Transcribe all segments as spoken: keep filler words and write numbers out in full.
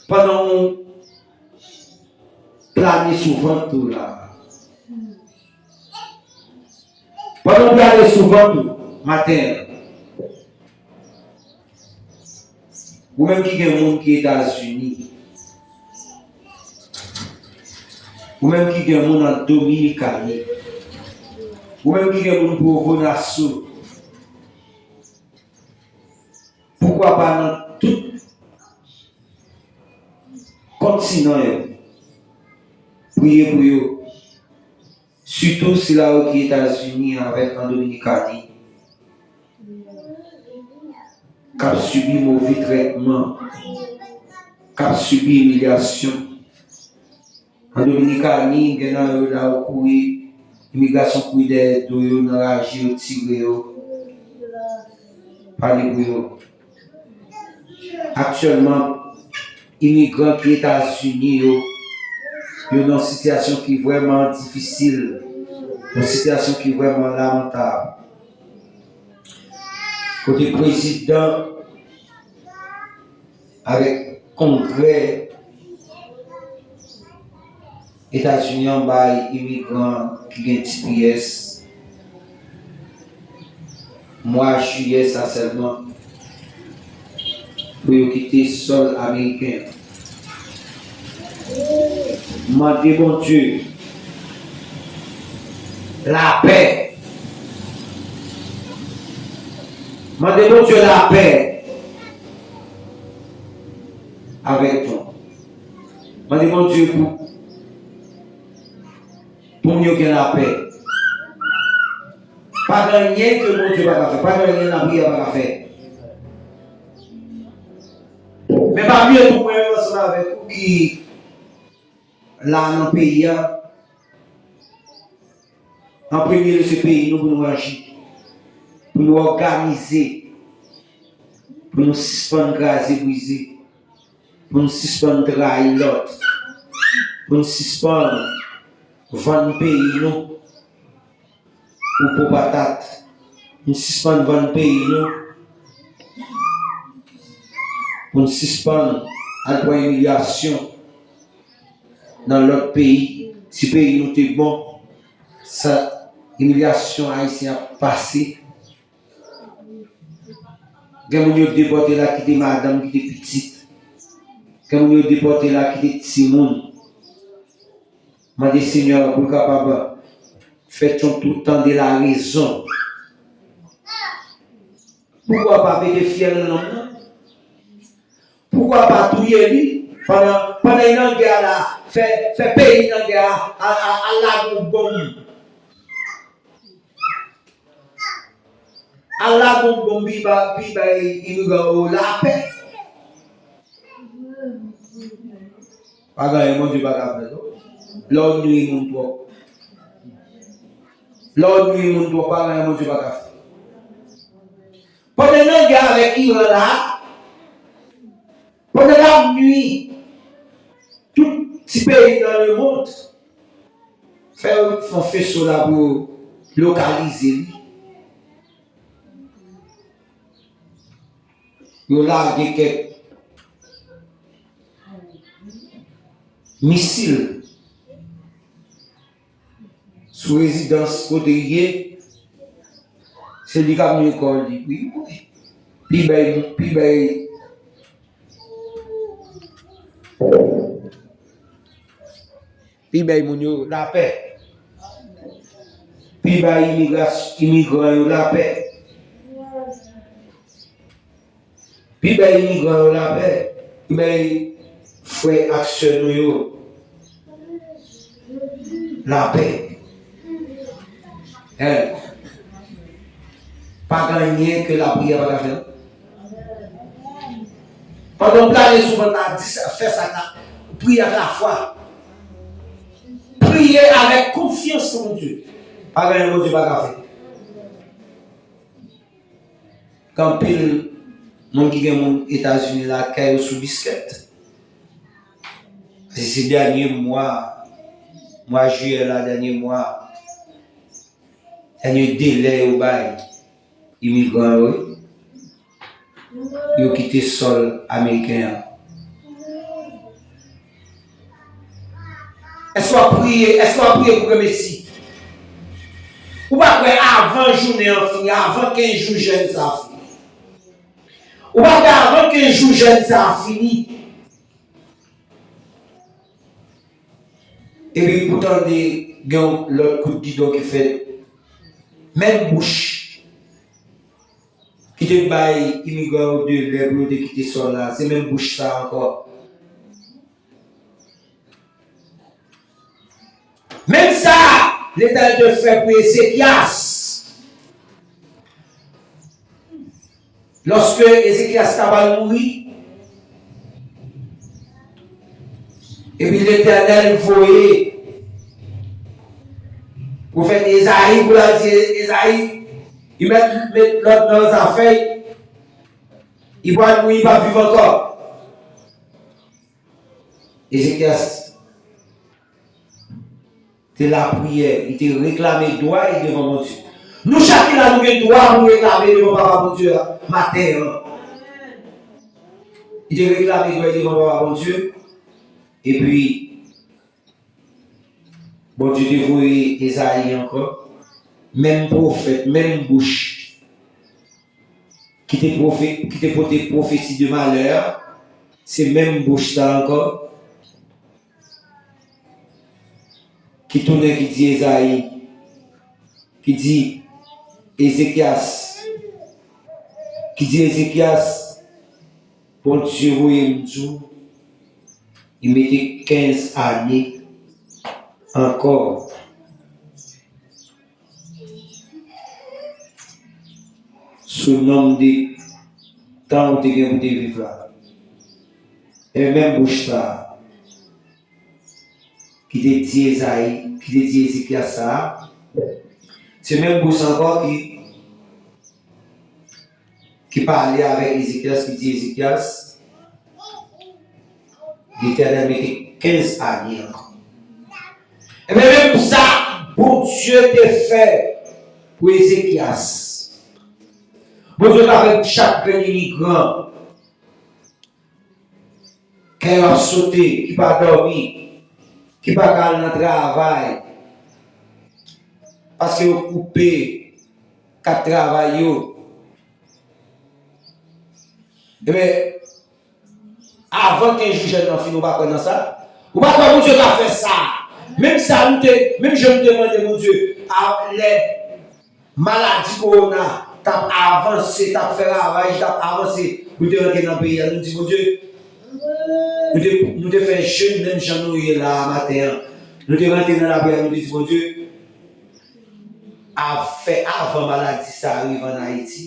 Pandan w plane sou vant ou la, pandan w plane sou vant ou maten an, ou menm ki gen moun ki Etazini, ou menm ki gen moun an Dominikani, ou menm ki gen moun Provo Naso, poukwa pa nan tout kontinan yo, priye pou yo. Sitou sila yo ki Etazini avèk an Dominikani, k ap sibi move trètman, k ap sibi imilyasyon. An Dominikani, gen nan yo la yo kouri, imigrasyon kouri dèyè do yo, nan raje yo, tire yo, pale pou yo. Aktyèlman, imigran ki Etazini yo, yo nan yon sitiyasyon ki vrèman difisil, yon sitiyasyon ki vrèman lamantab. Kote prezidan avèk Kongrè Etazini an bay imigran ki gen T P S mwa jiyè sa sèlman pou yo kite sòl ameriken an. Mande Bondye lapè. Mande Bondye lapè avèk nou. Mande Bondye pou, pou moun yo gen lapè. Pa gen anyen ke Bondye pa ka fè. Pa gen anyen lapriyè pa ka fè. Men pami yo tou, mwen menm ansanm avèk ou ki la nan peyi a, an premye lye se peyi nou pou nou ranje, pou nou òganize, pou nou sispann kraze brize, pou nou sispann trayi lòt, pou nou sispann vann peyi nou pou po patat, pou nou sispann vann peyi nou, pou nou sispann al pran imilyasyon nan lòt peyi. Si peyi nou te bon, sa imilyasyon ayisyen ap pase. Gen moun yo depòte la kite madanm, kite pitit. Gen moun yo depòte la kite timoun. Mande Senyè a pou l kapab fè Trump tou tande larezon. Poukwa pa pete fyèl nonm nan? Poukwa pa touye li pandan, pandan li nan gè a la, fè, fè peyi nan gè a, a, a, a lage yon bonm? Al lage yon bonm pi ba, pi bay imigran yo lapè. Pa gen anyen Bondye pa ka fè, non. Lè w nwi moun twòp. Lè w nwi moun twòp, pa gen anyen Bondye pa ka fè. Pandan n nan gè avèk Iran la, pandan n ap nwi tout ti peyi nan lemond, fè yo fè yon feso la pou yo lokalize li. Yo lage kèk misil sou rezidans kote l ye, se li k ap nwi kò li. Wi, wi. Pi bay, pi bay, pi bay moun yo lapè. Pi bay imigras-, imigran yo lapè. Pi bay imigran yo lapè. Pi bay frè ak sè nou yo lapè. Hein? Pa gen anyen ke lapriyè pa ka fè. Pandan w plane sou vant la, di sa, fè sa ka, priye ak lafwa. Priye avèk konfyans nan Bondye. Pa gen anyen Bondye pa ka fè. Gen anpil moun ki gen moun Etazini la, kay yo sou biskèt. Paske se dènye mwa, mwa jiyè la, dènye mwa, dènye delè yo bay imigran yo, wi. Yo kite sòl ameriken an. Èske w ap priye? Èske w ap priye pou Granmesi? Ou pa kwè avan jounen an fini, avan kenz jou jèn sa a fini? Ou pa kwè avan kenz jou jèn sa a fini? Epi pou tande gen yon lòt kout gidon ki fèt. Menm bouch ki te bay imigran yo delè pou yo te kite sòl la, se menm bouch sa a ankò. Menm sa, Letènèl te fè pou Ezekyas. Lòske Ezekyas ta pral mouri, epi Letènèl voye pwofèt Ezayi pou l al di Ezayi, li mèt met lòd nan zafè l, li pral mouri, li p ap viv ankò. Ezekyas te lapriyè, li te reklame dwa l devan Bondye. Nou chak ki la, nou gen dwa pou n reklame devan Papa Bondye a maten an. Li te reklame dwa l devan Papa Bondye. Epi, Bondye te voye Ezayi ankò. Menm pwofèt, menm bouch ki te pwofe-, ki te pote pwofesi de malè a, se menm bouch sa ankò ki tounen, ki di Ezayi, ki di Ezekyas, ki di Ezekyas, Bondye voye m di w, li mete kenz ane ankò sou nonb de tan ou te gen pou te viv la. E menm bouch sa a ki te di Ezayi, ki te di Ezekyas sa a, se menm bouch ankò ki, ki pale avèk Ezekyas, ki di Ezekyas, Letènèl mete kenz ane ankò. Ebyen, menm sa Bondye te fè pou Ezekyas. Bondye ka fè pou chak grenn imigran kè yo ap sote, ki pa dòmi, ki pa ka al nan travay, paske yo koupe kat travay yo. Ebyen, avan kenz jou jèn nan fini, ou pa kwè nan sa? Ou pa kwè Bondye ka fè sa? Menm sa, nou te, menm jan nou te mande Bondye, a, lè maladi kowona t ap avanse, t ap fè ravaj, t ap avanse pou l te rantre nan peyi a, nou di Bondye, nou te, nou te fè jèn menm jan nou ye la a maten an. Nou te rantre nan lapriyè, nou te di Bondye, a fè avan maladi sa a rive ann Ayiti.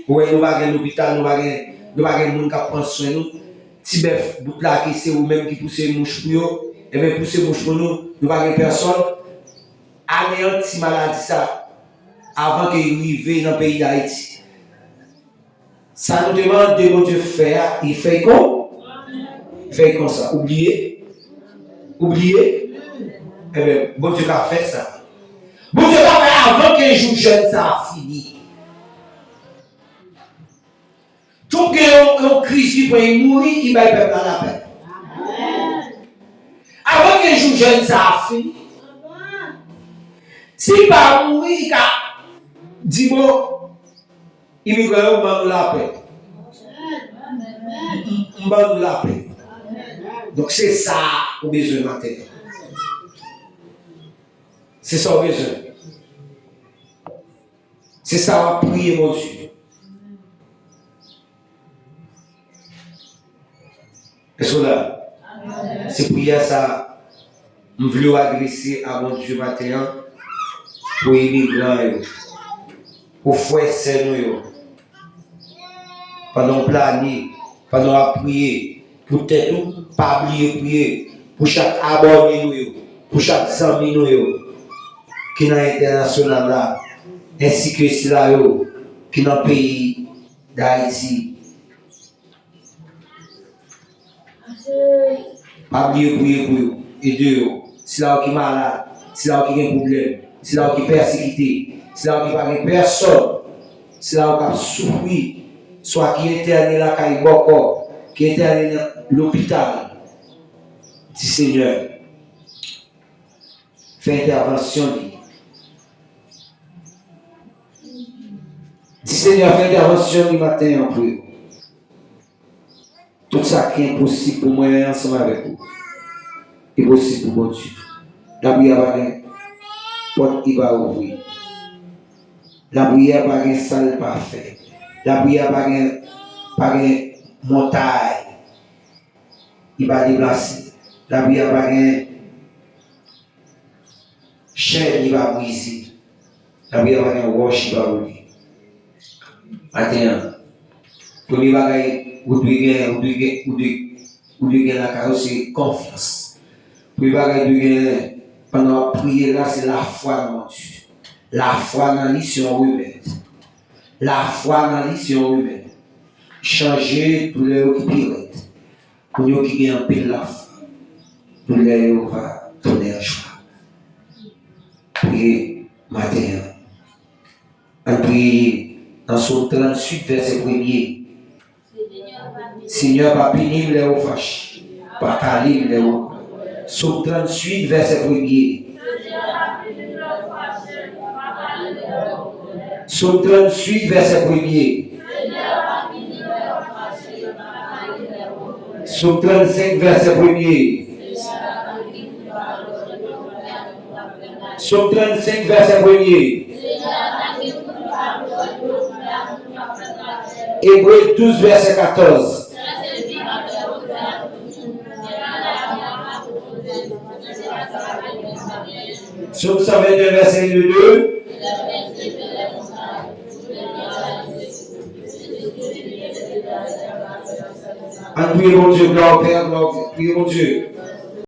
Ou wè, nou pa gen lopital, nou pa gen, nou pa gen moun k ap pran swen nou. Ti bèf bout la ke se ou menm ki pouse mouch pou yo, ebyen pouse mouch pou nou, nou pa gen pèsòn. Aneyanti maladi sa a avan ke li rive nan peyi Dayiti. Sa nou te mande Bondye fè a, li fè l kon, fè l konsa. Ou bliye? Ou bliye? Ebyen, Bondye ka fè sa. Bondye ka fè avan ke jou jèn sa a fini. Trump gen yon, yon kriz li pran, li mouri, li bay pèp la lapè. Avan ke jou jèn sa a fini. Si li pa mouri, li ka di, bon, imigran yo, m ban nou lapè. M, m, m ban nou lapè. Donk, se sa ou bezwen maten an. Se sa ou bezwen. Se sa w ap priye Bondye. Èske w la? Se priyè sa m vle w adrese a Bondye maten an pou imigran yo, pou frè sè nou yo. Pandan w plane, pandan w ap priye pou tèt ou, pa bliye priye pou chak abòne nou yo, pou chak zanmi nou yo ki nan entènasyonal la, ensi ke sila yo ki nan peyi Dayiti. Pa bliye priye pou yo, ede yo. Sila yo ki malad, sila yo ki gen pwoblèm, sila yo ki pèsekite, sila yo ki pa gen pèsòn, sila yo k ap soufri, swa ki entène lakay bòkò, ki entène nan lopital. Di Senyè, fè entèvansyon li. Di Senyè a fè entèvansyon li maten an pou yo. Tout sa ki enposib pou mwen ansanm avèk ou, li posib pou Bondye. Lapriyè pa gen pòt li pa ouvri. Lapriyè pa gen sa l pa fè. Lapriyè pa gen, pa gen montay li pa deplase. Lapriyè pa gen chèn li pa brize. Lapriyè pa gen wòch li pa boule. Maten an, premye bagay ou dwe gen, ou dwe gen, ou dwe, ou dwe gen lakay ou se konfyans. Premye bagay ou dwe gen pandan w ap priye la, se lafwa nan Bondye. Lafwa nan li se yon remèd. Lafwa nan li se yon remèd. Chanje doulè yo ki pi rèd. Moun yo ki gen anpil lafwa, doulè yo va tounen an jwa. Priye maten an. Ann priye nan Sòm tranntuit, vèsè premye. Senyè pa pini m lè ou fache, pa kale m lè ou. Sòm tranntuit, vèsè premye. Sòm tranntuit, vèsè premye. Sòm trannsenk, vèsè premye. Sòm trannsenk, vèsè premye. Ebre douz, vèsè katòz. Sòm san venn de, vèsè de. Ann priye Bondye, glwa o Pè, glwa o Fis, priye Bondye.